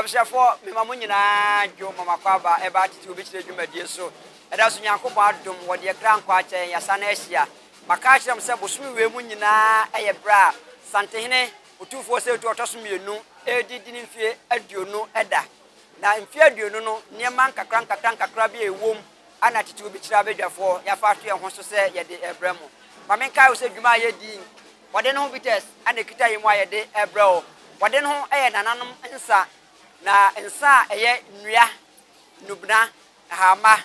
Abusuafoɔ, mema mo nyinaa dwo ma mo akwaaba ɛba tete obi kyerɛ dwumadie so. Ɛda so Nyankopɔn adom, wɔde yɛ kra nkwa akyɛ yɛn, yɛasane ahyia. Maka akyerɛ mo sɛ bosome wei mu nyinaa ɛyɛ berɛ a Santehene Otumfoɔ Osei Tutu ɔtɔ so mmienu redi di ne mfeɛ aduonu da. Na mfeɛ aduonu no, nneɛma nkakra nkakra nkakra bi a ɛwom ana tete obi kyerɛ abadwafoɔ yɛafa ato yɛn ho so sɛ yɛde rebrɛ mo. Ma menkae wo sɛ dwuma a yɛdi yi, wɔde ne ho bitters ana ɛkita yɛn mu a yɛde rebrɛ wo. Wɔde ne ho yɛ nananom nsa, na nsa a ɛyɛ nnua, nnubena, nhahamma,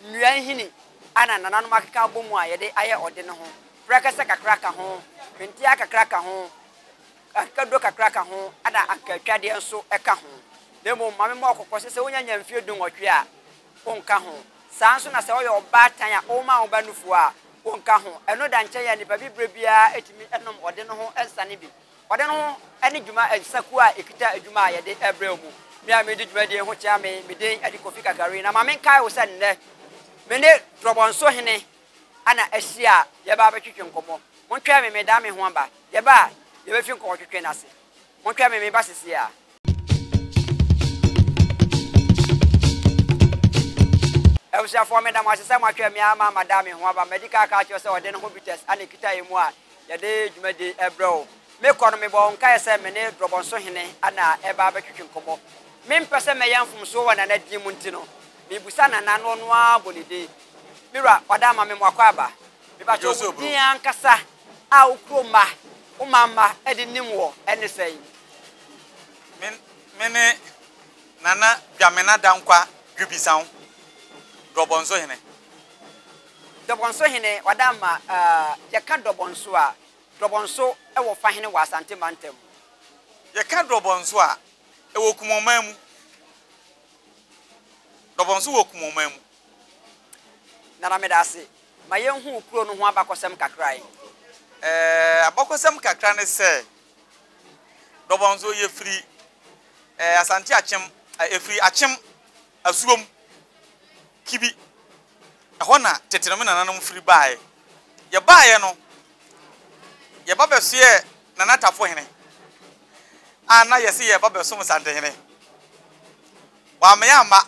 nnua nhini ana nananom akeka abɔ mu a yɛde ayɛ ɔde ne ho. Prɛkɛsɛ kakra ka ho, hwenteaa kakra ka ho, akekaduro kakra ka ho, ɛna ankaatwadeɛ nso ka ho. Na mmom ma memmɔ wo kɔkɔ sɛ sɛ wonya nya mfeɛ dunwɔtwe a, wonka ho. Saa ara nso na sɛ woyɛ ɔbaatan a woma wo ba nufoɔ a, wonka ho. Ɛno da nkyɛn a, nnipa bibire biara tumi nom ɔde no ho nsa no bi. Ɔde no ho ne dwuma nsakuo a ɛkita adwuma a yɛde rebrɛ wo mu. Me a meredi dwumadie yi ho kyea me, me din de Kofi Kakari. Na ma menkae wo sɛ nnɛ, me ne Drɔbɔnso hene na ahyia a yɛreba abɛtwetwe nkɔmmɔ. Montwɛn me, meredan me ho aba. Yɛba a, yɛbɛfi nkɔmmɔtwetwe no ase. Montwɛn me, mereba seesei ara. Abusuafoɔ, meda mo ase sɛ moatwɛn me ara ma mada me ho aba. Madi kan aka akyerɛ wo sɛ ɔde ne ho bitters na ɛkita yɛn mu a yɛde dwumadie yi rebrɛ wo. Mekɔ no, mebɔ wo nkaeɛ sɛ me ne Drɔbɔnso hene na ɛreba abɛtwetwe nkɔmmɔ. Mempɛ sɛ mɛyɛ mfomsoɔ wɔ Nana din mu nti no, mebisa Nana na ɔno ara bɔ ne din. Me wura, wada ama me moakɔ aba. Mepakyɛ wo din ankasa a wo kuro mma, wo man mma de nim wɔ ne sɛn? Me me ne Nana Dwamena Dankwa Dwebisao, Dɔbɔnso hene. Dɔbɔnso hene, wada ama eh, yɛka Dɔbɔnso a, Dɔbɔnso wɔ fa hene wɔ Asante mantam mu? Yɛka Dɔbɔnso a, ɛwɔ Kumɔnman mu. Dɔbɔnso wɔ Kumɔnman mu. Nana meda ase. Ma yɛnhu wo kuro no ho abakɔsɛm kakra ɛ. Ɛɛ, abakɔsɛm kakra ne sɛ, Dɔbɔnso yɛfiri ɛɛ Asante Akyem, ɛfiri Akyem Asuom, Kibi. Ɛhɔ na tete no me nananom firi baeɛ. Yɛbaeɛ no, yɛba bɛsoɛɛ Nana Tafohene a na yɛse yɛreba bɛsom Santehene. Wammɛyɛ amma.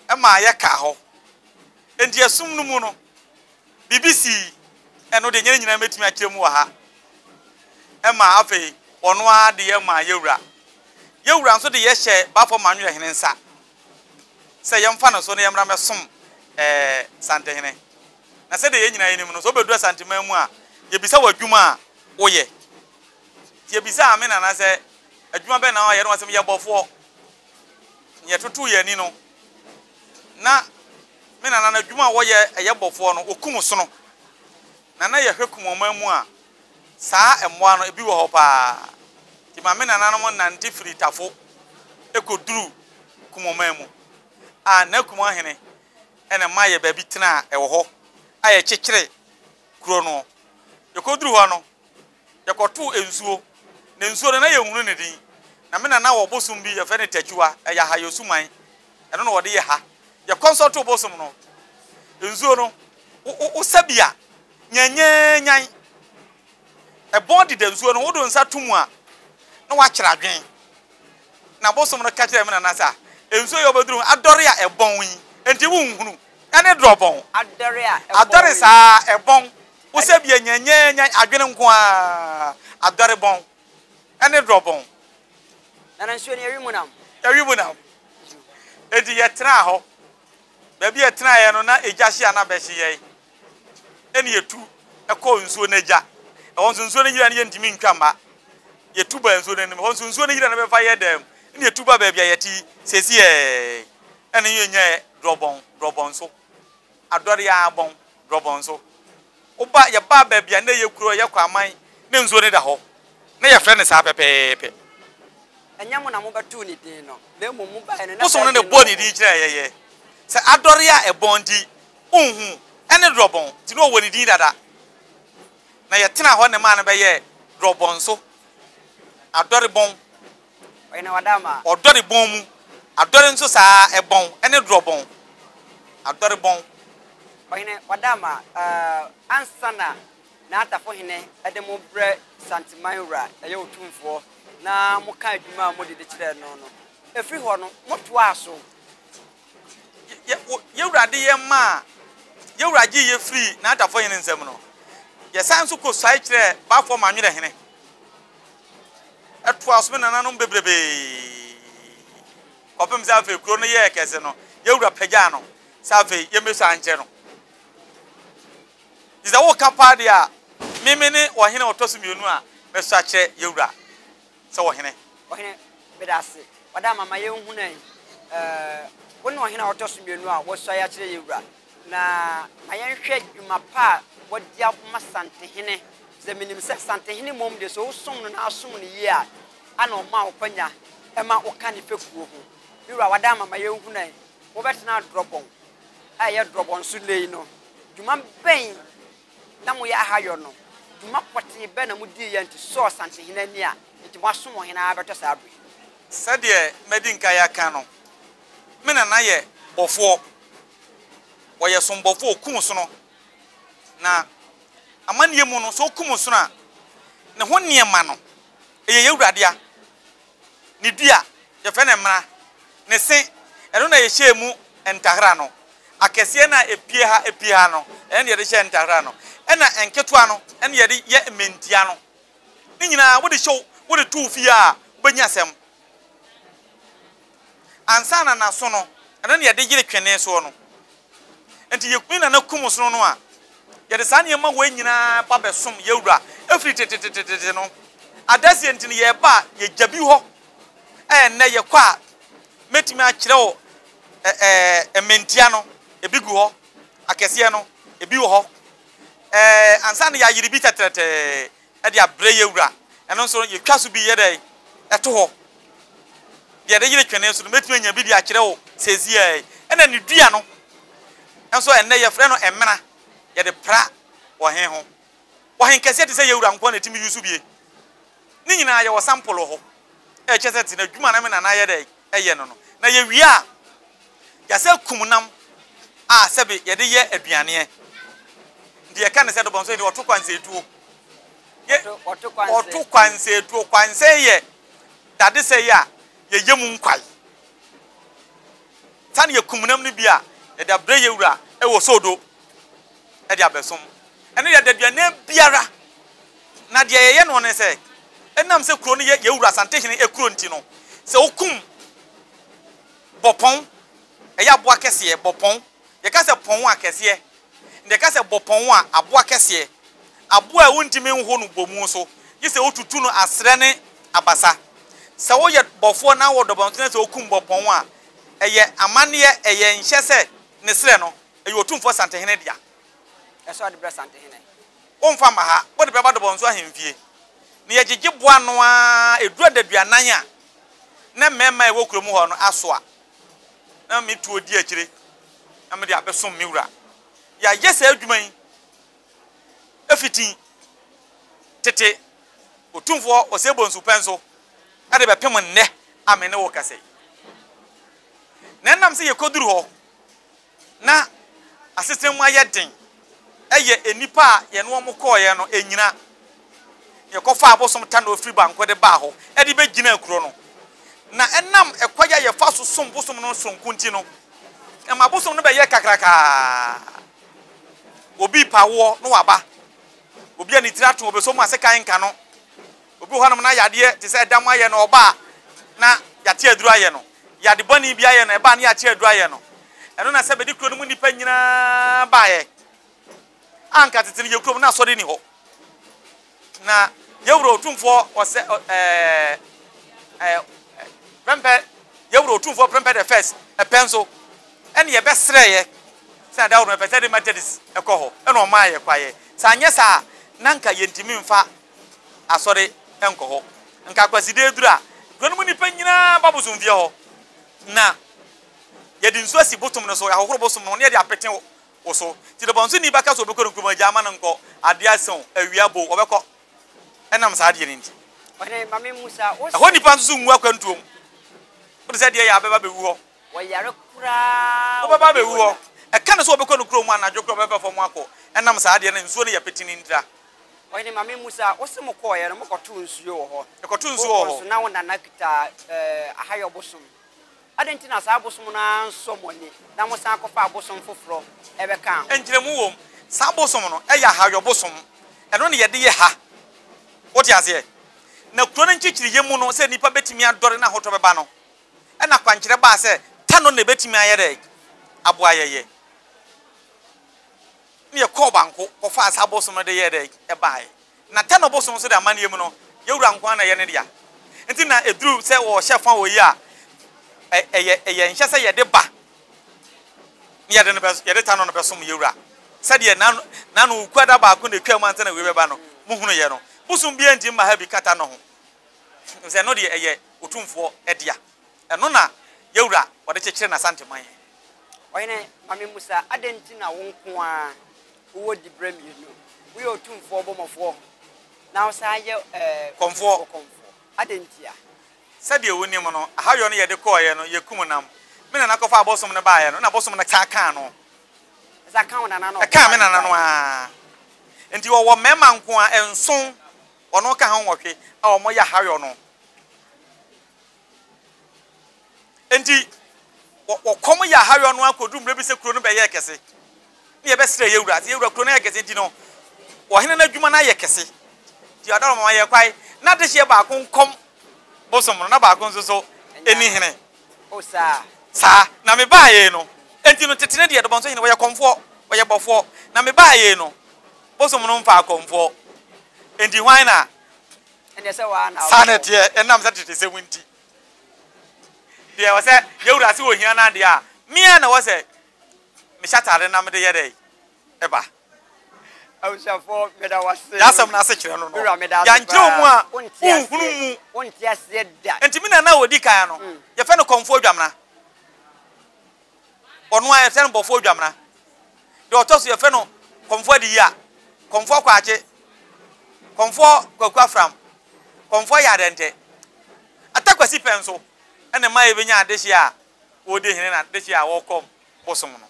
Ɛmaa yɛkaa hɔ. Enti ɛsom no mu no, biribi sii, ɛno deɛ ɛnyɛ ne nyinaa mɛtumi akyerɛ mu wɔ ha, ɛmaa afei ɔno ara de yɛn maa yɛn wura. Yɛn wura nso de yɛn hyɛɛ Bafo Manwerɛ hene nsa sɛ yɛmfa no so na yɛmmra mmɛsom ɛɛ Santehene. Na sɛdeɛ yɛn nyinaa yɛnim no, sɛ wobɛduru Asanteman mu a, yɛbisa wo adwuma a woyɛ. Nti yɛbisaa me nana sɛ, adwuma bɛn na woyɛ? Na ɔse, meyɛ bɔfoɔ. Yɛtotoo yɛn ani no, na me nana no adwuma a wɔyɛ ɛyɛ bɔfoɔ no, wɔkum sono. Na na yɛhwɛ Kumɔman mu a, saa mmoa no, ebi wɔ hɔ paa. Nti ma me nananom nante firi Tafo kɔduru Kumɔman mu a, na Kumɔhene na ɛma yɛ baabi tena a ɛwɔ hɔ a yɛkyekyere kuro no. Yɛkɔduru hɔ no, Yɛkɔtoo nsuo, na nsuo no, na yɛnhunu ne din. Na me nana wɔ bosom bi, yɛfrɛ no Takyiwa, ɛyɛ Ahayosuman, ɛno na wɔde yɛ ha. Yɛkɔnsɔltoo bosom no, nsuo no, wo, wo, wosa bi a, nyanyanyan, ɛbɔn deda nsuo no ho, wode wo nsa to mu a, na woakyerɛ adwene. Na bosom no ka kyerɛɛ me nana sɛ, Ah, nsuo yi a wobɛduru ho, adɔre a ɛbɔn yi, enti wonhunu? Ɛne drɔbɔn. Adɔre a ɛbɔn Adɔre yi. saa, ɛbɔn. Wo sɛ bia nyanyanyan adwene nko ara, adɔre bɔn ne drɔ bɔn. Nana nsuo no yɛwe mu nam. Yɛwe mu nam. Enti yɛtenaa hɔ. Baabi a yɛtenaeɛ no na egya hye a na bɛhye yɛn. Ɛna yɛtu kɔɔ nsuo no agya. Ɛhɔ nso nsuo no yira no yɛntumi ntwa mma. Yɛtu baa nsuo no anim. Ɛhɔ nso nsuo no yira no bɛfa yɛ dan mu. Ɛna yɛtu baa baabi a yɛte yi seesei. Ɛna yɛnyaɛ drɔ bɔn, drɔ bɔn so. Adɔre ara bɔn. Drɔbɔn so. Woba, yɛbaa baabi a na ɛyɛ kuro a ɛyɛ kwaman na nsuo no da hɔ. Na yɛfrɛ no saa pɛpɛɛpɛ. Ɛnyɛ mo na mobɛtoo ne din no, na mmom mobaeɛ no, na Bosom saa no na din no ɛbɔɔ wɔ ne hɔ. din kyerɛɛ yɛn. Sɛ adɔre a ɛbɔn nti, wonhu. Ɛne drɔbɔn, nti na ɔwɔ ne din dada. Na yɛtenaa hɔ na ɛmaa no bɛyɛɛ drɔbɔn so. Adɔre bɔn. Ɔyɛ na wada ama. Ɔdɔre bɔn mu. Adɔre nso saa ara, ɛbɔn ne dorɔbɔn. Adɔre bɔn. Ɔhene, wada ama. Eh, ansa na n'atafohene de mo brɛ Santeman wura, ɛyɛ Otumfoɔ. na mokaa adwuma a modi de kyerɛɛ no no. Ɛfiri hɔ no, motoaa so. Yɛ, wo, yɛn Wura de yɛn maa, yɛn Wura gyee yɛn firii n'atafo hene nsam no, yɛsan nso kɔsuae kyerɛɛ Baafoɔ Manwerɛ hene. Ɛtoaa so me nananom bebrebee kɔpem sɛ afei kuro no yɛɛ kɛse no, yɛn Wura pagyaa no sɛ afei yɛmmɛsua nkyerɛ no. Nti sɛ woka paa deɛ a, me me ne ɔhene a ɔtɔ so mmienu a mɛsua akyerɛ yɛn Wura sɛ ɔhene. Ɔhene, meda ase. Wada ama ma yɛnhunu ɛ. Ɛɛ, wo ne ɔhene a ɔtɔ so mmienu a woasuae akyerɛ yɛn wura. Na ma yɛnhwɛ dwuma pa a wadi ama Santehene. Efisɛ menim sɛ Santehene mmom deɛ, sɛ wosom no na asom no yie a, ana ɔma wo kwanya ma woka ne fekuo ho. Me wura, wada ama ma yɛnhunu ɛ. Wobɛtena Drɔbɔn a ɛyɛ Drɔbɔn so nnɛ yi no, dwuma bɛn na moyɛ ahayɔ no, dwuma pɔtee bɛn na modiiɛ nti sɔɔ Asantehene ani a nti moasom ɔhene ara bɛtɔ saa bere yi? Sɛdeɛ madi nkan aka no, me nana yɛ bɔfoɔ. Ɔyɛ sombɔfoɔ, ɔkum sono. Na amanneɛ mu no, sɛ ɔkum sono a, ne ho nneɛma no, ɛyɛ yɛn wura dea. Ne dua, yɛfrɛ no mmara, ne se, ɛno na yɛhyɛɛ mu ntahera no. Akɛseɛ no a ɛpue ha pue ha no, ɛno na yɛde hyɛ ntahera no. Ɛna nketewa no, ɛno yɛde yɛ mmɛntia no. Ne nyinaa wode hyɛ wode to wo fie a, wobɛnya asɛm. Ansa na n'aso no, ɛno na yɛde yere twene soɔ no. Enti yɛ me nana kum sono no a, yɛde saa nneɛma wei nyinaa ba bɛsom yɛn wura ɛfiri tetetetete no. Adasie nti no yɛba a, yɛgya bi hɔ. Ɛnnɛ yɛkɔ a, mɛtumi akyerɛ wo ɛɛ mmɛntia no, ebi gu hɔ, akɛseɛ no, ebi wɔ hɔ. Ɛɛ ansa na yɛayere bi tɛtrɛtɛɛ de abrɛ yɛn wura. Ɛno nso yɛtwa so bi yɛ dɛn? Ɛto hɔ. Deɛ yɛde yere twene nso no, mɛtumi anya bi de akyerɛ wo seesei yi. Ɛna ne dua no nso ɛnnɛ yɛfrɛ no ɛmena, yɛde pra ɔhen ho. Ɔhen kɛseɛ te sɛ yɛn wura nko ara na ɛtumi use bie. Ne nyinaa yɛwɔ sample wɔ hɔ. Ɛkyerɛ sɛ te n'adwuma na me nana yɛ dɛn? Ɛyɛ no no. Na yɛwie a, yɛasɛ kum nam a sɛbe yɛde yɛ aduaneɛ. Nti yɛka no sɛ dɔbɔ nso yɛde ɔto kwansɛtuo. Yɛ ɔto kwansɛtuo. Kwansɛn yɛ dadesɛ yi a yɛyɛ mu nkwae. Sane yɛkum nam no bi a, yɛde abrɛ yɛ wura wɔ sodo de abɛsom. Ɛno yɛ adaduanan biara. Na deɛ yɛyɛ no ne sɛ, ɛnam sɛ kuro no yɛ yɛn wura Asantehene kuro nti no, sɛ wokum bɔpɔn, ɛyɛ aboa kɛseɛ, bɔpɔn, yɛka sɛ pɔn a kɛseɛ, na yɛka sɛ bɔpɔn a aboa kɛseɛ, aboa a wontumi nho no bɔ mu so, gye sɛ wotutu no asrɛ ne abasa. Sɛ woyɛ bɔfoɔ na wɔ dɔbɔnso na sɛ wokum bɔpɔn a, ɛyɛ amanneɛ, ɛyɛ nhyɛ sɛ ne serɛ no, ɛyɛ Otumfoɔ Asantehene dea. Ɛsɛ ɔde brɛ Asantehene. Womfa mma ha, wode bɛba Dɔbɔnso ahemfie. Na yɛgyegye boa ano ara, ɛduru adaduanan a, na mmarima a ɛwɔ kurom hɔ no asoa, na me tuo di akyire, na mede abɛsom me wura. Yɛayɛ saa adwuma yi fiti tete Otumfoɔ Osei Bonsu pɛn so de bɛpem nnɛ a me ne wo rekasa yi. Na ɛnam sɛ yɛkɔduru hɔ na asetena mu ayɛ den yɛ nnipa a yɛne wɔn kɔeɛ no nnyina. Yɛkɔfaa abosom Tanɔ firi Banko de baa hɔ de bɛgyinaa kuro no. Na ɛnam ɛkwan a yɛfa so som bosom no sononko nti no, ɛma bosom no bɛyɛɛ kakrakaa. Obi repa awoɔ na waba. Obi a ne tiri ato ɔbɛsɔ mu a sekan nka no. Obi wɔ hɔnom na yadeɛ te sɛ ɛdam ayɛ no, ɔba a na yɛate aduro ayɛ no. Yade bɔne bi ayɛ no, ɛba a na yɛate aduro ayɛ no. Ɛno na sɛ bɛde kuro no mu nnipa nyinaa baeɛ. A anka tete no yɛ kurom na asɔre ni hɔ. Na yɛwura otumfoɔ ɔsɛ ɛɛ ɛɛ prɛmpɛ yɛwura otumfoɔ prɛmpɛ the first ɛpɛ nso ɛne yɛbɛsrɛeɛ sɛ ada wɔn ɛpɛ sɛ de Methodist ɛkɔ hɔ ɛna ɔmaa yɛ kwaeɛ. Sɛ anyɛ saa na nka yɛntumi mfa asɔre nkɔ hɔ. Nka Kwasida aduru a, kuro no mu nnipa nyinaa ba bosomfie hɔ, na yɛde nsuo asi bosom no so, yɛahohoro bosom no ho, na yɛde apete wo so. Nti dɔbɔnsoni bɛka sɛ ɔbɛkɔ ne kurom, agya ama no nkɔ, adeɛ asa o, awia bɔ o, ɔbɛkɔ. Ɛnam saa adeɛ no nti. Ɔhene, ma memmisa wo sɛ. Ɛhɔ nnipa nso so nwu akwantuo mu. Wode sɛ deɛ yɛ a bɛba bɛwu hɔ. Wɔyare koraa Wobɛba abɛwu hɔ. Ɛka no sɛ ɔbɛkɔ ne kurom anadwo koraa ɔbɛfa fam akɔ. Ɛnam saa adeɛ no nsuo no yɛ pete no ntira. Ɔhene ma memmisa, wo se mokɔeɛ no mokɔtoo nsuo wɔ hɔ? Yɛkɔtoo nsuo wɔ Wokɔ hɔ. nso na wo nana kita eh, ahayɔ bosom. Adɛn nti na saa bosom no ara nsɔ mo ani na mosan kɔfaa bosom foforɔ bɛkaa ho? Nkyerɛmu wom. Saa bosom no yɛ ahayɔ bosom. Ɛno na yɛde yɛ ha. Wote aseɛ? Na kuro no nkyekyereeɛ mu no, sɛ nnipa bɛtumi adɔre na ahotɔ bɛba no, ɛna akwankyerɛ baa sɛ ta no na ɛbɛtumi ayɛ dɛ? Aboa yɛyɛ. Ne yɛkɔɔ banko kɔfaa saa bosom no de yɛɛ dɛ? Ɛbaeɛ. Na ta no bosom nso de amanneɛ mu no, yɛn wura nko ara na ɛyɛ ne dea. Nti na ɛduru sɛ wɔhyɛ fa wɔ yi a, ɛyɛ ɛyɛ nhyɛ sɛ yɛde ba ne yɛde no bɛ yɛde ta no no bɛsom yɛn wura. Sɛdeɛ n'ano n'ano kuada baako na ɛtwa mu ansa na wei bɛba no, mohunuiɛ no. Bosom biara ntumi mma ha bi kata no ho. Sɛ ɛno deɛ ɛyɛ Otumfoɔ dea. Ɛno na yɛn wura ɔde kyekyere n'Asanteman. Ɔhene, ma memmisa, adɛn nti na wo nko ara wowɔ diberɛ mmienu? Woyɛ Otumfoɔ Bɔmmɔfoɔ na wosan yɛ Kɔmfoɔ. Otumfoɔ Kɔmfoɔ. Adɛn ntia? Sɛdeɛ wonim no, ahayɔ no yɛde kɔeɛ no, yɛkum nam. Me nana kɔfaa abosom no baeɛ no, na abosom no san kaa no. Ɛsan kaa wo nana no a Ɛkaa me ɔkɔfaa no nana no baeɛ? ara. Nti ɔwɔ mmarima nko ara, nson, ɔno ka ho nwɔtwe, a wɔyɛ ahayɔ no. Enti, wɔkɔm yɛ ahayɔ no ara kɔduru mmerɛ bi sɛ kuro no bɛyɛɛ kɛse. Ne yɛbɛsrɛ yɛn wura sɛ, yɛn wura kuro no ayɛ kɛse nti no, ɔhene no adwuma no ayɛ kɛse. Nti ɔda ma yɛ kwae na adehyeɛ baako nkɔm bosom no na baako nso so ɛni hene. O saa. Saa. Na mebaeɛ no, enti no tete no deɛ Dɔbɔnso hene wɔyɛ kɔmfoɔ, wɔyɛ bɔfoɔ. Na mebaeɛ no, bosom no mfaa kɔmfoɔ. Enti hwan na Ɛnneɛ sɛ waa na Saa na wobɛkɔ. ɛteɛ, ɛnam sɛ tetesɛm nti. Deɛ ɛwɔ sɛ yɛn wura se ohia no adeɛ a, me ara na ɛwɔ sɛ mehyɛ atade na mede yɛ dɛ ɛba. Abusuafoɔ meda wo ase. Y'asɛm no ase kyerɛ no no. Me wura meda ase Yɛankyerɛ wo mu paa. a, Wonte wonhunu aseɛ. mu. Wonte aseɛ da. Nti me nana a ɔdi kan no, yɛfrɛ no Kɔmfoɔ Dwamena. Ɔno ara yɛfrɛ no Bɔfoɔ Dwamena. Deɛ ɔtɔ so yɛfrɛ no Kɔmfoɔ Adiyia, Kɔmfoɔ Kwakye, Kɔmfoɔ Kwaku Afram, Kɔmfoɔ Yadɛntɛ. Atta Kwasi pɛ nso na ɛma yɛbɛnya adehyeɛ a wɔredi hene na adehyeɛ a wɔrekɔm bosom no.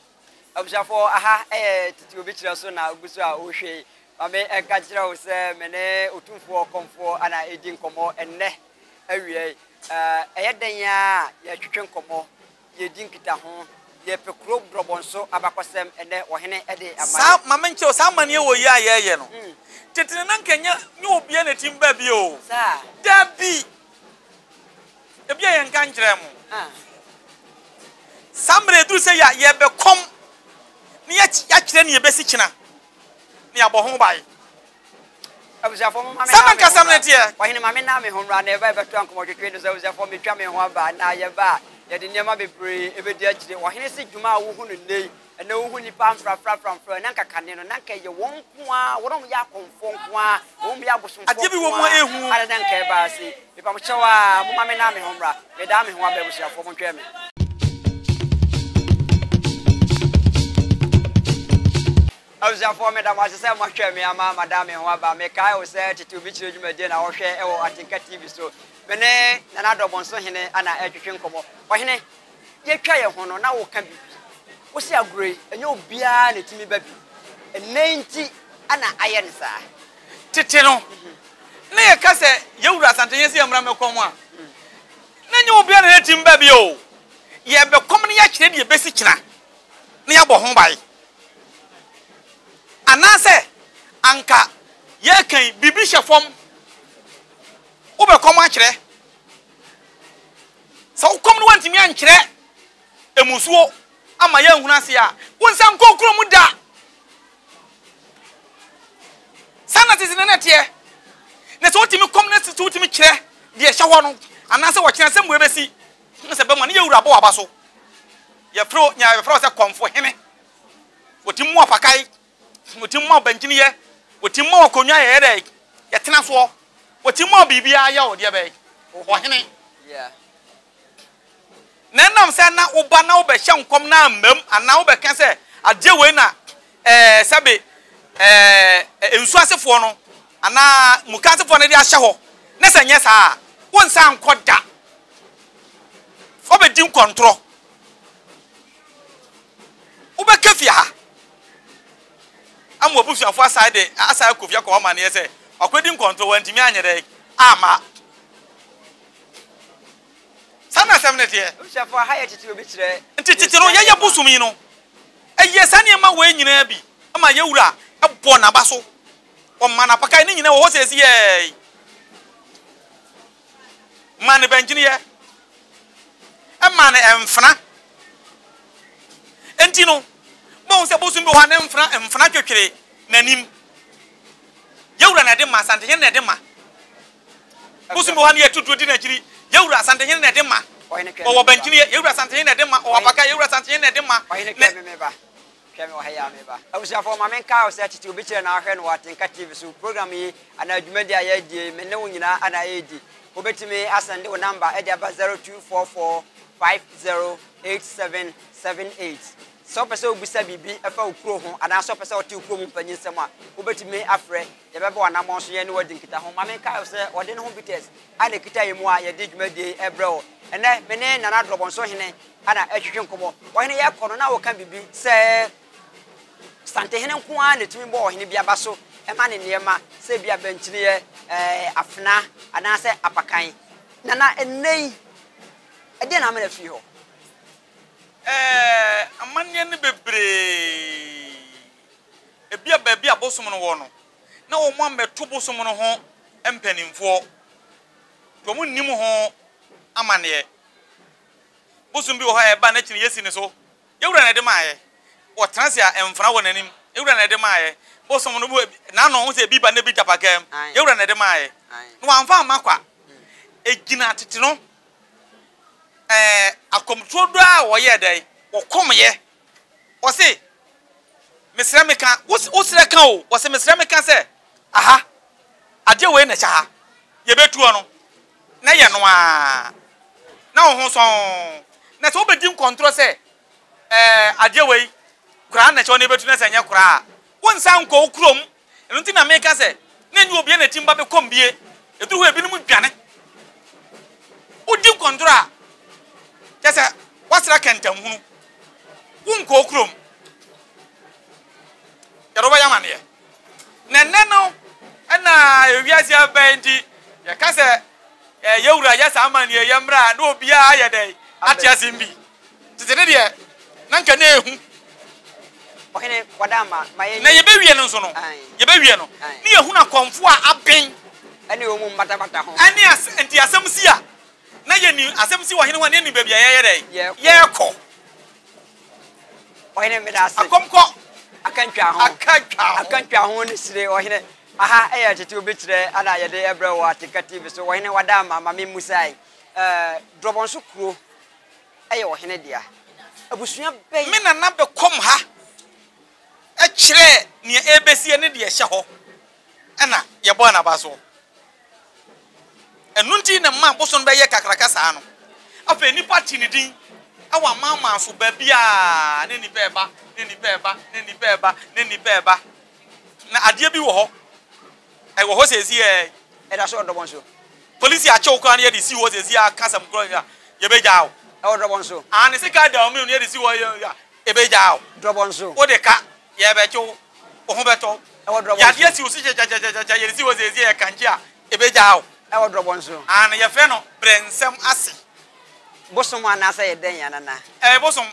Abusuafoɔ, aha yɛ Tete Obi Kyerɛ so na wogu so a wohwɛ yi. Ma me nka nkyerɛ wo sɛ me ne Otumfoɔ Kɔmfoɔ na ɛredi nkɔmmɔ ɛnnɛ awia yi. Ɛyɛ dɛn ara a yɛtwetwe nkɔmmɔ yɛredi nkitaho, yɛrepɛ kuro Brɔbɔnso abakɔsɛm ɛnnɛ ɔhene de ama Saa, yɛn. ma menkyerɛ wo, saa amaneɛ wɔ yi a yɛreyɛ no, tete no na nka ɛnyɛ nyɛ obiara na ɛtumi ba bi o. Saa. Dabi! Ebia yɛnka nkyerɛɛ mo. Ah. Saa mmerɛ ɛduru sɛ yɛ yɛbɛkɔm na yɛakyerɛ nea ɛbɛsi kyena na yɛabɔ ho ban. Abusuafoɔ momma me Sɛ nna me me ho nkasɛm no mmra. teɛ. Ɔhene ma me nna me ho mmra na yɛba yɛbɛtoa nkɔmmɔtwetwe no so. Abusuafoɔ metwa me ho aba na yɛba a yɛde nneɛma bebree ɛbɛdi akyire. Ɔhene se dwuma a wohu no nnɛ yi, ɛnɛ wohu nnipa mfrafraframfra na nka kane no na nka ɛyɛ wɔn nko ara, wɔn a wɔyɛ akɔmfoɔ nko ara, wɔn a wɔyɛ abosomfoɔ Adeɛ bi nko wɔ mu a ara ɛhu. ada na nka ɛba ase. Mepa mo kyɛw a momma me nna me ho mmra. Medaa me ho aba abusuafoɔ montwɛn me. Abusuafoɔ meda mo ase sɛ moahwɛ me ama mada me ho aba. Mekae wo sɛ Tete Obi Kyerɛ dwumadie na wohwɛ wɔ Atenka TV so. Me ne Nana Dɔbɔnso Hene na ɛretwetwe nkɔmmɔ. Ɔhene, yɛtwa yɛn ho no na woka biribi. Wose agorɔ yi, ɛnyɛ obiara na ɛtumi ba bi. Ɛnɛ nti na ayɛ no saa. Tete no, na yɛka sɛ yɛn wura Asantehene sɛ yɛmmra mmɛkɔm a, na ɛnyɛ obiara na ɛtumi ba bi o. Yɛbɛkɔm na yɛakyerɛ deɛ ɛbɛsi kyena na yɛabɔ ho ban. Anaasɛ anka yɛreka yi, biribi hyɛ fam, wobɛkɔm akyerɛ. Sɛ wokɔm no woantumi ankyerɛ mmusuo ama yɛanhunu ase a, wo nsa nkɔ kuro mu da. Saa na tete no na ɛteɛ. Na sɛ wotumi kɔm na sɛ wotumi kyerɛ deɛ ɛhyɛ hɔ no, anaasɛ wɔkyerɛ sɛ mmoa bɛsi, na sɛ bɛma ne yɛ wura bɔ waba so. Yɛfrɛ wo, yɛfrɛ wo sɛ kɔmfo hene. Wɔtumi mu apakae, wɔtumi ma ɔbankyini yɛ, wɔtumi ma akonnwa yɛyɛ dɛ, yɛtena soɔ, wɔtumi ma biribiara yɛ wo deɛ bɛyɛ ɔhene. Na ɛnam sɛ na woba na wobɛhyɛ nkɔm na ammam anaa wobɛka sɛ adeɛ wei na ɛɛ sɛbe ɛɛ nsu asefoɔ no anaa muka asefoɔ no de ahyɛ hɔ na sɛ nyɛ saa a wonsan nkɔ da. Wobɛdi nkɔntorɔ. Wobɛka fie ha. Ama w'abusuafoɔ asan de asan akɔ fie akɔ hɔ amaneɛ sɛ wakɔdi nkɔntɔ, wantumi anyɛ dɛn amma. Saa na asɛm no teɛ. Abusuafoɔ, aha yɛ tete obi kyerɛ. Nti tete no yɛyɛ bosom yi no, ɛyɛ saa nneɛma wei nyinaa bi ma yɛn wura bɔ n'aba so. Ɔma n'apakan ne nyinaa wɔ hɔ seesei. Ma ne bɛnkyiniiɛ, ɛma no mfena. Enti no, wobɛhu sɛ bosom bi wɔ hɔ a ne mfena mfena twetwere n'anim. Yɛwura na ɛde ma, Asantehene na ɛde ma. Bosom bi wɔ hɔ a ne yɛto duro di n'akyiri. Yɛwura Asantehene na ɛde ma. Ɔwɔ bɛnkyiniiɛ, yɛwura Asantehene na ɛde ma. Ɔwɔ apakan, yɛwura Asantehene na ɛde ma. Ɔhene twɛn me meba. Hwɛ me wɔ ha yi ara meba. Abusuafoɔ ma menkae wo sɛ tete obi kyerɛ na ahwɛ no wɔ Atenka TV so. Program yi anaa dwumadi a yɛredi yi me ne wo nyinaa na ɛredi. Wobɛtumi asɛnde wo number de aba 0244 5087 78. Sɛ wopɛ sɛ wobisa biribi fa wo kuro ho anaasɛ wopɛ sɛ wote wo kurom mpanyinsɛm a, wobɛtumi afrɛ. Yɛbɛbɔ w'anammɔn so yɛne wo adi nkitaho. Ma menkae wo sɛ wɔde ne ho Bitters a na ɛkita yɛn mu a yɛde dwumadie yi rebrɛ wo. Ɛnnɛ me ne Nana Drɔbɔnso Hene na ɛretwetwe nkɔmmɔ. Ɔhene yɛrekɔ no na woka biribi sɛ Santehene nko ara na ɛtumi bɔ ɔhene bi aba so ma ne nneɛma sɛ ebia bɛnkyiniiɛ, afena anaasɛ apakan. Nana, ɛnnɛ yi, ɛdeɛn na amena firi hɔ? Ɛɛ, amanneɛ no bebree. Ebia baabi a bosom no wɔ no, na wɔammɛto bosom no ho mpanimfoɔ, nti wɔnnim ho amanneɛ. Bosom bi wɔ hɔ a ɛba n'akyi no yɛsi ne so. Yɛn wura na ɛde maeɛ. Ɔtena ase a mfra wɔ n'anim. Yɛn wura na ɛde maeɛ. Bosom no n'ano ho sɛ ebi ba na ebi da pakaa mu. Yɛn wura na ɛde maeɛ. Na wamfa amma kwa. Egyina tete no ɛɛ akɔmtuo do a wɔyɛɛ dɛn? Wɔkɔmyɛ. Wɔse mesrɛ meka wosrɛ ka o. Wɔse mesrɛ meka sɛ aha adeɛ wei na ɛhyɛ ha. Yɛbɛtuo no. na yɛ no ara, na wo ho sɔnn. Na sɛ wobɛdi nkɔntorɔ sɛ, Ɛɛ, adeɛ wei, koraa na ɛkyɛ wo na yɛbɛtu na sɛ ɛnyɛ koraa a, wonsan nkɔ wo kurom. Ɛno nti na meka sɛ, na ɛnyɛ obiara na ɛtim ba bɛkɔm bie. Ɛduru hɔ a, ebinom dwane. Wodi nkɔntorɔ a, kyerɛ sɛ woasra kɛntɛnhunu. Wonkɔ wo kurom. Yɛde wo bɛyɛ amaneɛ. Na nnɛ no na ewiase abɛn nti, yɛka sɛ yɛ wura yɛ saa amanneɛ yɛ mmra a, na obiara ayɛ dɛn ate asɛm bi. Tete no deɛ, na nka na ehu. Ɔhene, wɔda ama ma yɛnyɛ. Na yɛbɛwie no nso no, yɛbɛwie no, ne yɛhunu akɔmfoɔ a aben. Ɛne wɔn mu mbatabata ho. Ɛne as, nti asɛm si a, na yɛnim, asɛm si wɔ ɔhene ho a, na yɛnim baabi a yɛyɛ dɛn? Yɛrekɔ. Ɔhene meda ase. Akɔmkɔ. Akantwa ho. Akantwa ho. Akantwa ho ne sire ɔhene. Aha ɛyɛ tete obi kyerɛ ana yɛde ɛbrɛ wɔ Atenka TV so. Ɔhene wada ama ma me mmusae. Ɛɛ Drɔbɔnso kuro ɛyɛ ɔhene dea. Abusua bɛn. Me nana bɛkɔm ha kyerɛɛ nea ɛrebɛsie ne deɛ ɛhyɛ hɔ ɛna yɛbɔɔ n'aba soɔ. Ɛno nti na ɛmaa bosom no bɛyɛɛ kakraka saa no. Afei nnipa tee ne din wɔ amanaman so baabiara, na nnipa reba, na nnipa reba, na nnipa reba, na nnipa reba. Na adeɛ bi wɔ hɔ, ɛwɔ hɔ seesei ɛ. Ɛda so wɔ dɔbɔn so. Polisi akye wo koraa na yɛde si hɔ seesei a ka asɛm korɔ a, yɛbɛgyaa wo. Ɛwɔ dɔbɔn so. Aane, sika da wo mene no yɛde si hɔ a, yɛbɛgyaa wo. Dɔbɔn so. Wode ka, yɛbɛkye wo. Wo ho bɛtɔ wo. Ɛwɔ drɔbɔ nso. Yadeɛ si wo so kyakyakyakya, yɛde si hɔ seesei yɛ kankye a, ɛbɛgyaa wo. Ɛwɔ drɔbɔ nso. Aane, yɛfrɛ no brɛnsɛm ase. Bosom anaasɛ yɛ dɛn anana? Ɛyɛ bosom.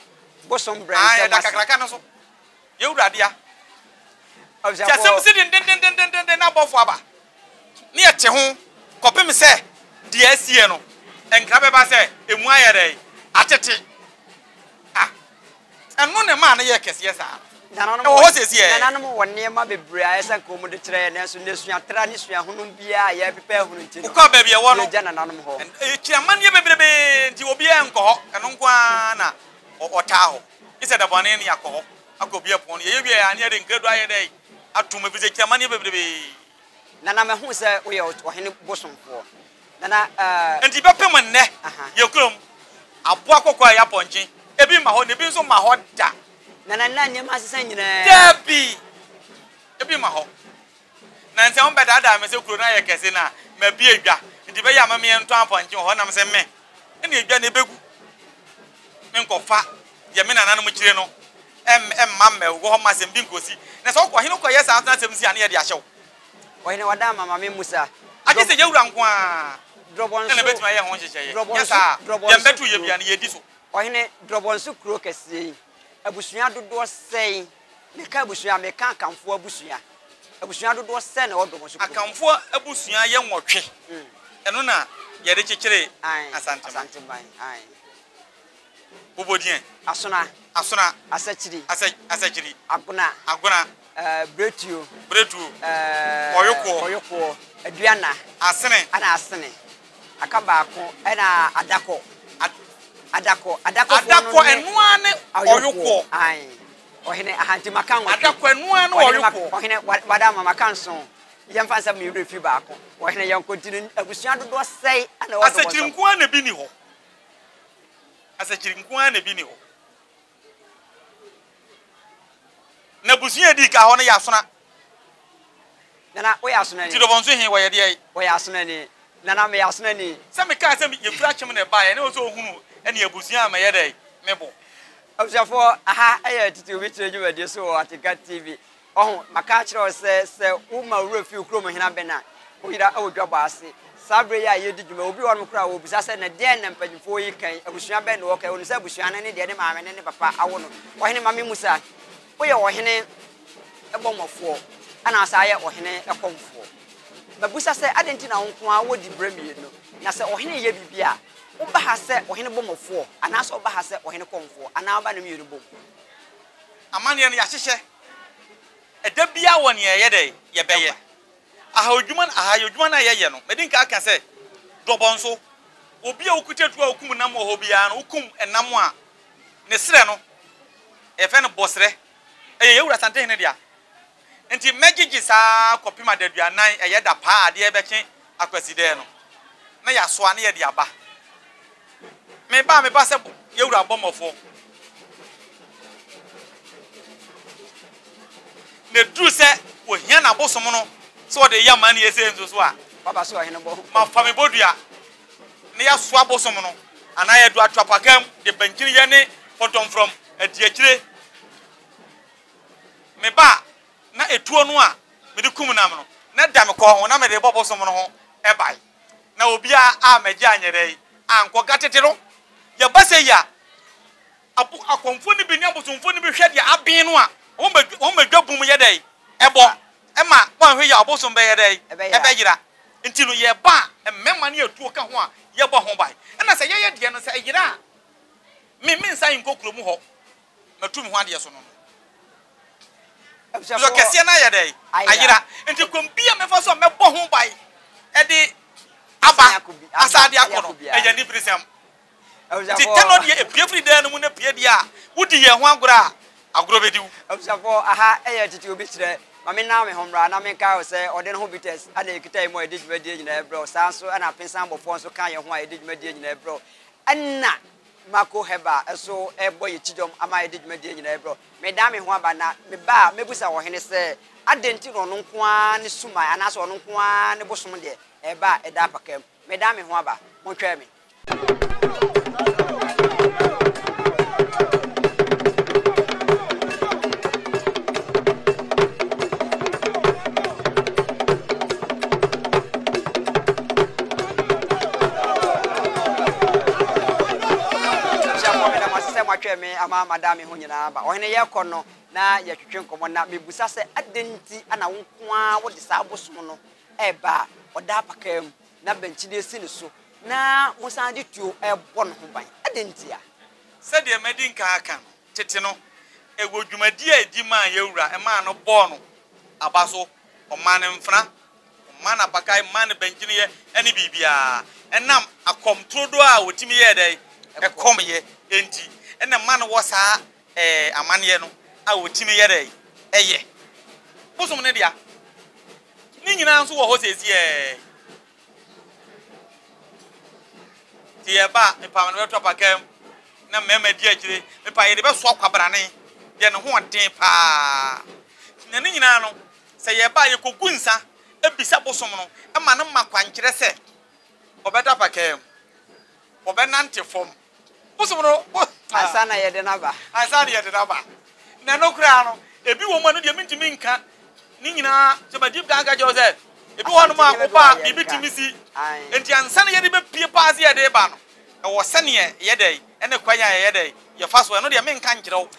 Bosom brɛnsɛm ase. Aane, ɛda kakraka no so. Yɛn wura dea. Nti asɛm si dendendendendenden na abɔfoɔ aba ne yɛte ho kɔpem sɛ deɛ asie no, nkra bɛba sɛ ɛmu ayɛ dɛn? Atete. Ah. Ɛno na ɛmaa no yɛɛ kɛseɛ saa. Nananom Ɛwɔ hɔ seesei ɛ. Nananom wɔ nneɛma bebree a ɛsɛ nka wɔde kyerɛ yɛn, nanso nnɛ suatra ne suahunu biara a yɛrepepɛ ahunu nti no, Wokɔ baabi a ɛwɔ no, yɛagya nananom hɔ. Ɛkyiri amanneɛ bebrebe nti obiara nkɔ hɔ, ɛno nko ara na ɔtaa hɔ. Gye sɛ da bɔne no yɛakɔ hɔ akɔbue pon no. Yɛyɛ wie a, na yɛde nkrado ayɛ dɛn? Atom, ɛfiri sɛ ɛkyiri amanneɛ bebrebe. Nana, mahu sɛ woyɛ ɔhene bosomfoɔ. Nana eh. Nti bɛpem nnɛ yɛ kurom aboa kɔkɔɔ a ɛyɛ apɔnkye ebi mma hɔ na ebi nso mma hɔ da. Nana nna nneɛma asesa nyinaa. Dabi! Ebi mma hɔ. Na nti wɔn bɛdaadaa me sɛ kuro no ayɛ kɛse na mabue dwa nti bɛyɛ ama me ntɔn apɔnkye wɔ hɔ nam sɛ me ɛna edwa na ebegu me nkɔfa deɛ me nananom kyire no. Ɛmma mmɛwɔ hɔ mma asɛm bi nkɔsi. Na sɛ wokɔ, ɔhene kɔyɛ saa nso na asɛm si a, na yɛde ahyɛ wo. Ɔhene wada ama ma memmusa. Agye sɛ yɛn wura nko ara na ɛbɛtumi ayɛ ho nhyehyɛeɛ. Nyɛ saa a, deɛ mbɛto yɛ biara no, yɛdi so. Ɔhene, Drɔbɔnso kuro kɛseɛ yi, abusua dodoɔ sɛn? Meka abusua a, meka Akanfoɔ abusua. Abusua dodoɔ sɛn na ɛwɔ Drɔbɔnso kuro mu? Akanfoɔ abusua yɛ nwɔtwe. Ɛno na yɛde kyekyeree Asanteman. Asanteman, ae. Bobɔ din ɛ. Asona. Asona. Asakyiri. Asa, Asakyiri. Agona. Agona. Ɛɛ, Bretuo. Bretuo. Ɛɛ, Ɔyokoɔ. Ɔyokoɔ. Aduana. Asene. Ɛna Asene. Aka baako, ɛna Adakɔ. Ad. Adakɔ. Adakɔfoɔ no Adakɔ, ne. ɛno ara ne Ɔyokoɔ. Ae. Ɔhene, aha nti maka nwɔtwe. Adakɔ, ɛno ara ne Ɔyokoɔ. Ɔhene, wada ama maka nson. Yɛmfa nsɛ me werɛ fi baako. Ɔhene, yɛnkɔ nti no, abusua dodoɔ sɛe na ɛwɔ Dɔbɔnsam? Asakyiri nko ara na ebi nni hɔ. Asakyiri nko ara na ebi nni hɔ. Na abusua a edii ka hɔ no yɛ Asona. Nana, woyɛ Asonani? Nti Dɔbɔnso he, wɔyɛ deɛn? Wɔyɛ Asonani. Nana, meyɛ Asonani. Sɛ mekaa sɛ yɛfiri Akyem na ɛbaeɛ, na ɛwɔ sɛ ɔhunu ɛne abusua a mɛyɛ dɛn? Mebɔ. Abusuafoɔ, aha yɛ Tete Obi Kyerɛ dwumadie so wɔ Atenka TV. Wahu, maka akyerɛ wo sɛ, sɛ woma wo werɛ fi wo kurom hene abɛn a, woyera wɔ dwabɔ ase. Saa berɛ yi a yɛredi dwuma yi, obi wɔ hɔnom koraa a ɔrebisa sɛ, Na deɛn na mpanimfoɔ yi ka yi? Abusua bɛn na wɔka yi? Ɔnim sɛ abusua no ne deɛ ne maame ne ne papa awo no. Ɔhene, ma memmisa, woyɛ ɔhene bɔmmɔfoɔ, ɛna wosan yɛ ɔhene kɔmfoɔ. Mabisa sɛ, adɛn nti na wo nko ara wɔ diberɛ mmienu? Na sɛ ɔhene reyɛ biribi a, woba ha sɛ ɔhene bɔmmɔfoɔ, anaasɛ woba ha sɛ ɔhene kɔmfoɔ, anaa woba ne mmienu bom? Amanneɛ no, yɛahyehyɛ. Ɛda biara wɔ nea yɛyɛ dɛn? Yɛbɛyɛ. Ahayɔdwuma no, ahayɔdwuma no a yɛyɛ no, madi nka aka sɛ, dɔbɔ nso, obi a okuta tuo a okum nam wɔ hɔ biara no, wokum nam a, ne serɛ no, yɛfrɛ no bɔserɛ. Ɛyɛ yɛn wura Asantehene dea. Nti mɛgyegye saa ara kɔpem adaduanan, ɛyɛ da paa a adeɛ rebɛkye Akwasidɛɛ no, na yɛasoa na yɛde aba. Meba a, meba sɛ yɛn wura abɔmmɔfoɔ. Na ɛduru sɛ wɔhia n'abosom no sɛ wɔde reyɛ amanneɛ sei nso so a, Waba sɛ ɔhene bɔ. mafa me bodua na yɛasoa abosom no, anaa yɛde ato apaka mu de bankyiniyɛ ne fɔntɔmfrɔm adi akyire. Meba a, na etuo no a mede kum nam no, na ɛda me kɔn ho, na mede rebɔ bosom no ho ban. Na obiara ammɛgye anyɛ dɛn? Ankɔ. Ka tete no, yɛba sei a, abo, akɔmfoɔ no bi ne abosomfoɔ no bi hwɛ deɛ aben no a, wɔn bɛ, wɔn bɛdwa bum yɛ dɛn? Ɛbɔ. Ɛma wɔanhwɛ yie a, ɔbosom bɛyɛ dɛn? Ɛbɛyera. Nti no, yɛba a, mmarima ne atuo ka ho a, yɛbɔ ho ban. Ɛna sɛ yɛyɛ deɛ no, sɛ ɛyera a, me, mensan nkɔ kurom hɔ. Matu me ho adeɛ so no no. Nso kɛseɛ no ayɛ dɛn? Ayera. Nti kwan bi a mɛfa so a mɛbɔ ho ban de aba asan de akɔ no, ɛyɛ aniberesɛm. Nti tɛnɔ deɛ epue firi dan no mu na pue deɛ a, wodi yɛn ho agorɔ a, agorɔ bɛdi wo. Abusuafoɔ, aha yɛ Tete Obi Kyerɛ. Ma mennan me ho mmra na menkae wo sɛ ɔde ne ho Bitters na ɛkita yɛn mu a yɛde dwumadie nyinaa brɛ wo. Saa nso na Apensan Bɔfoɔ nso ka yɛn ho a yɛde dwumadie nyinaa brɛ wo. Ɛna Marco Heber nso rebɔ yɛn kyidɔm ama yɛde dwumadie nyinaa rebrɛ wo. Medan me ho aba na meba a, mɛbisa ɔhene sɛ, adɛn nti na ɔno nko ara ne suman anaasɛ ɔno nko ara ne bosom deɛ ɛreba a ɛda apaka mu? Medan me ho aba. Montwɛn me. Abusuafoɔ meda mo ase sɛ moatwɛn me ama mada me ho nyinaa aba. Ɔhene yɛrekɔ no na yɛtwetwe nkɔmmɔ na mebisa sɛ adɛn nti na wo nko ara wode saa bosom no reba a ɔda apakaa mu na bɛnkyidie si ne so na mosan de tuo rebɔ ne ho ban? Adɛn ntia? Sɛdeɛ madi nkan aka no, tete no, ɛwɔ dwumadie a ɛdi maa yɛn wura, ɛmaa no bɔɔ no aba so, ɔmaa no mfena, Ɔmaa no apakan, maa no bankyiniyɛ ne biribiara. Ɛnam akɔm turodoo a ɔtumi yɛɛ dɛn? Ɛkɔmyɛ nti, ɛna ɛma no wɔ saa ɛɛ amanneɛ no a ɔtumi yɛ dɛn? Ɛyɛ. Bosom no dea. Ne nyinaa nso wɔ hɔ seesei. Nti yɛba a, mepa no bɛto apakan mu na mmarima di akyire. Mepa yɛde bɛsoa kwabrane deɛ ne ho ɔden paa. Na ne nyinaa no, Sɛ yɛba a, yɛkɔgu nsa bisa bosom no ma no ma kwankyerɛ sɛ ɔbɛda pakaa mu, ɔbɛnante fam. Bosom no, bo. Ansa na yɛde no aba. Ansa na yɛde no aba. Na ɛno koraa no, ebi wɔ mu a, ɛno deɛ mentumi nka ne nyinaa. Sɛ madi kan aka kyerɛ wo sɛ, ebi wɔ hɔnom a woba a, biribi tumi si. Enti ansa na yɛde bɛpue paa sɛ yɛde reba no, ɛwɔ sɛdeɛ yɛyɛ dɛn, ɛne kwan a yɛyɛ dɛn, yɛfa so. Ɛno deɛ menka nkyerɛ wo.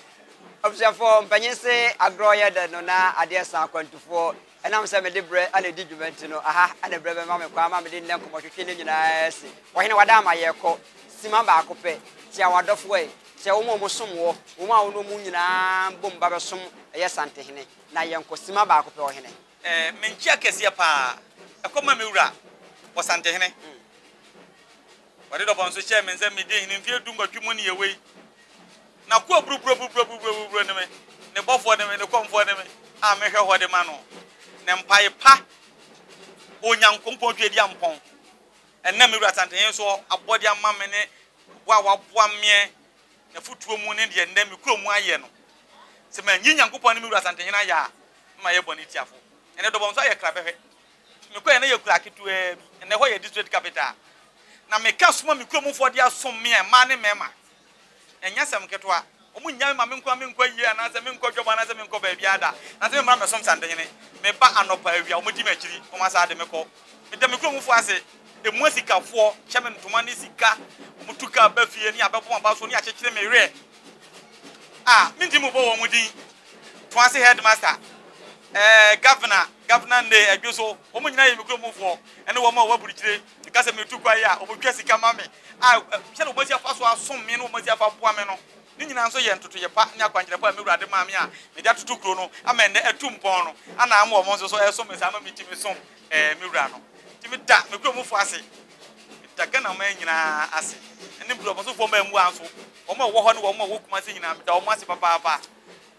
Abusuafoɔ, mpanyin se agorɔ yɛ dɛ no na adeɛ sa akwantufoɔ. Ɛnam sɛ mede berɛ na ɛdi dwuma nti no, aha na berɛ bɛma me kwan ma mede nnɛ nkɔmmɔtwetwe no nyinaa asi. Ɔhene, wada ama yɛrekɔ. Simma baako pɛ. Kyia w'adɔfoɔ ɛ. Kyia wɔn a wɔsom woɔ, wɔn a wo ne wɔn nyinaa bom ba bɛsom yɛ Santehene. Na yɛnkɔ. Simma baako pɛ, Ɔhene. Me nkyia kɛseɛ paa ɛkɔ ma me wura Ɔsantehene. Ɔde dɔbɔ nso hyɛɛ me nsa medi hene mfeɛ 18 mu ne yɛwei. N'akoa buruburuburuburuburuburu ne me, ne bɔfoɔ ne me, ne kɔmfoɔ ne me a mehwɛ hɔ de ma no. Ne mpae pa Onyankopɔn Tweaduampɔn ɛnam me wura Asantehene so abɔ de ama me ne boa a waboa meɛ n'afotuo mu ne deɛ nnɛ me kuro mu ayɛ no. Sɛ manyi Nyankopɔn ne me wura Asantehene ayɛ a, na mayɛ bɔne tiafo. Ɛnnɛ Dɔbɔ nso ayɛ krabɛhwɛ. Mekɔeɛ na yɛ kura ketewaa bi. Ɛnnɛ ɛhɔ yɛ district capital. Na meka som a me kuromfoɔ de asom me a, mmaa ne mmarima, ɛnyɛ asɛm ketewa. Wɔnnya me ma me nko ara menkɔ ayie anaasɛ menkɔ dwam anaasɛ menkɔ baabiara da. Anaasɛ memmra mmɛsom Santehene. Meba anɔpa, awia, wɔdi m'akyiri, wɔasan de me kɔ. Meda me kuromfoɔ ase. Emu asikafoɔ kyɛ me ntoma ne sika. Wɔtu kaa ba fie ne abɛbɔ m'aba so ne akyekyere me werɛ a mentumi mmobɔ wɔn din. Toase headmaster, ɛɛ governor, Governor Nne, Adwo so, wɔn nyinaa yɛ me kuromfoɔ ne wɔn a wɔwɔ aburukyire. Meka sɛ meretu kwan a, wɔtwa sika ma me. A sɛdeɛ wɔasi afa so asom me ne wɔn asi afa aboa me no, ne nyinaa nso yɛ ntotoeɛ pa ne akwankyerɛ pa a me Wura de maa me a mede atoto kuro no ama ɛnnɛ atu mpɔn no, ana ama wɔn nso so ɛresom me saa ma metumi som ɛɛ me Wura no. Nti meda me kuromfoɔ ase, meda Ghana man nyinaa ase, ne Brɔfɔsofoɔ mmaamua nso, wɔn a wɔwɔ hɔ ne wɔn a wɔwɔ Kumasi nyinaa, meda wɔn ase papaapa.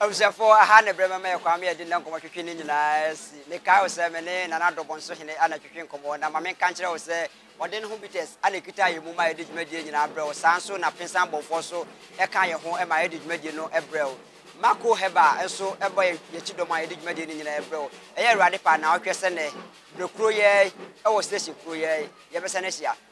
Abusuafoɔ, aha ne berɛ mɛma yɛ kwan ma yɛde nnɛ nkɔmmɔtwetwe no nyinaa asi. Mekae wo sɛ me ne Nana Addo Bonsohene na ɛtwetwe nkɔmmɔ, na ma menka nkyerɛ wo sɛ ɔde ne ho bitters na ɛkitaa yɛn mu ma yɛde dwumadie nyinaa brɛ wo. Saa nso na Pensan Bɔfoɔ nso ka yɛn ho ma yɛde dwumadie no brɛ wo. Marco Herbal nso bɔ yɛn akyi dɔm a yɛde dwumadie no nyinaa brɛ wo. Ɛyɛ Awurade pɛ a naawɔtwe sɛ nnɛ, berɛ kuro yi ara yi, wɔ station kuro yi ara yi, yɛbɛsan ahyia.